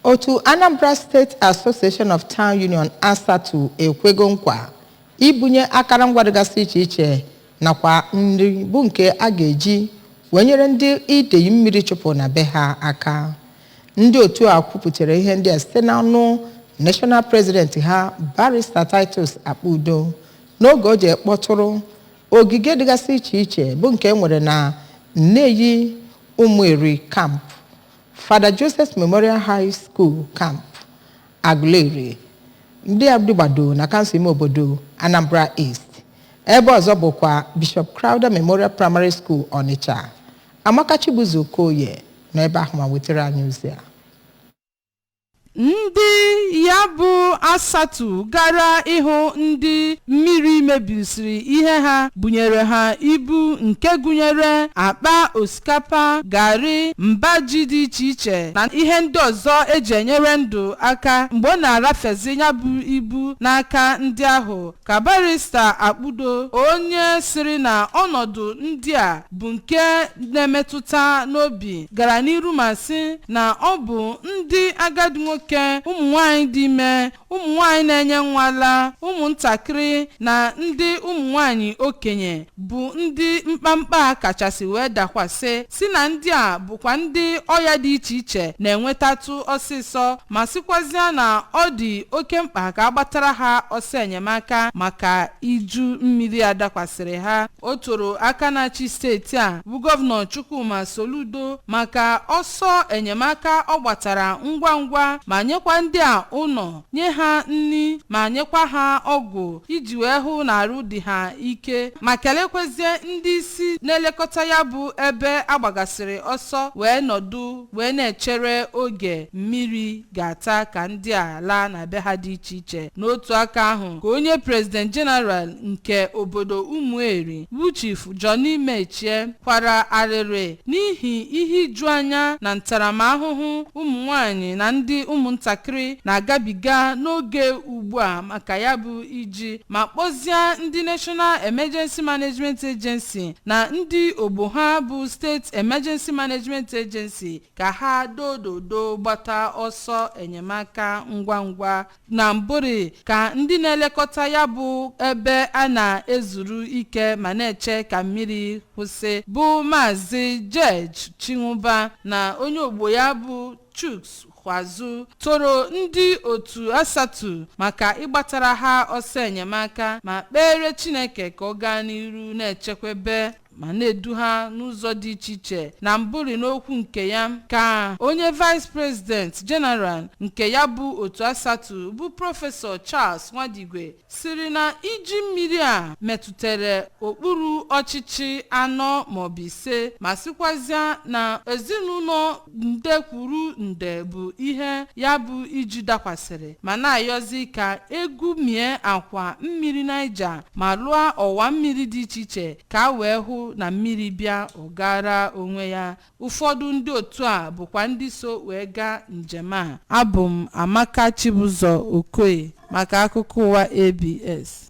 Otu Anambra State Association of Town Union, ASATU, ekwego nkwa ibunye akụrụngwa dịgasị iche iche nakwa nri bụ nke a ga-eji wee nyere ndị idei mmiri chụpụ na be ha aka. Ndị otu a kwupụtara ihe ndị a site n'ọnụ National President ha, Barrister Titus Akpudo, n'oge o ji kpọtụrụ ogige dịgasị iche iche bụ nke e nwere na Nneyi Ụmụeri Camp, Father Joseph Memorial High School Camp, Aguleri, ndị a dịgbado na kansụl ime obodo Anambra East. Ebe ọzọ bụkwa Bishop Crowther Memorial Primary School, Onitsha. Amaka Chibuzo Okoye nọ ebe ahụ ma wetara anyị ozi a. Ndị ya bụ ASATU gara ịhụ ndị mmiri mebisiri ihe ha bunyere ha ibu nke gụnyere akpa osikapa, garị, mba ji dị iche iche na ihe ndị ọzọ eji enyere ndụ aka. Mgbe ọ na-arafezi ya bụ ibu n'aka ndị ahụ, ka Barrister Akpudo, onye siri na ọnọdụ ndị a bụ nke na-emetụta n'obi, gara n'iru ma sị na ọ bụ ndị agadi nwoke, ụmụ nwanyị dị ime, ụmụ nwanyị na-enye nwala, ụmụntakịrị na ndị ụmụ nwanyị okenye bụ ndị mkpamkpa kachasị wee dakwasị, si na ndị a bụkwa ndị ọya dị iche iche na-enwetatụ ọsịsọ, ma sịkwazịa na ọ dị oke mkpa ka agbatara ha ọsọ enyemaka maka iju mmiri a dakwasịrị ha. O toro aka na-achị steeti a bụ Gọvanọ Chukwuma Soludo maka ọsọ enyemaka ọ gbatara ngwa ngwa ma nyekwa ndị a ụlọ, nye ha nri ma nyekwa ha ọgwụ iji wee hụ na arụ dị ha ike, ma kelekwezie ndị isi na-elekọta ya bụ ebe agbagasịrị ọsọ wee nọdụ wee na-echere oge mmiri ga-ata ka ndị a laa na be ha dị iche iche. N'otu aka ahụ ka onye President General nke obodo Ụmụeri bụ Chief Johnny Mechie kwara arịrị n'ihi ihe iju anya na ntaramahụhụ ụmụ nwanyị na ndị ụmụntakịrị na-agabiga n'oge ugbu a maka ya bụ iji, ma kpọzie ndị National Emergency Management Agency na ndị ogbo ha bụ State Emergency Management Agency ka ha dododo gbata ọsọ enyemaka ngwa ngwa. Na mbụri ka ndị na-elekọta ya bụ ebe a na-ezuru ike ma na-eche ka mmiri kwụsị bụ Maazị George Chinwụba na onye ogbo ya bụ Chuks Kwazu toro ndị otu ASATU maka ịgbatara ha ọsọ enyemaka, ma kpere Chineke ka ọ gaa n'iru na-echekwebe ma na-edu ha n'ụzọ dị iche iche. Na mbụri n'okwu nke ya ka onye Vice President General nke ya bụ otu ASATU bụ Prọfesọ Charles Nwadigwe siri na iji mmiri a metụtara okpuru ọchịchị anọ maọbụ ise, ma sịkwazịa na ezinụlọ nde kwuru nde bụ ihe ya bụ iji dakwasịrị, ma na-ayọzi ka egwu mie akwa mmiri Niger ma lụọ ọwa mmiri dị iche iche ka a wee hụ na mmiri bịa, ọ gara onwe ya. Ụfọdụ ndị otu a bụkwa ndị so wee gaa njem a. Abụ m Amaka Chibụzọ Okoye maka akụkọ ụwa ABS.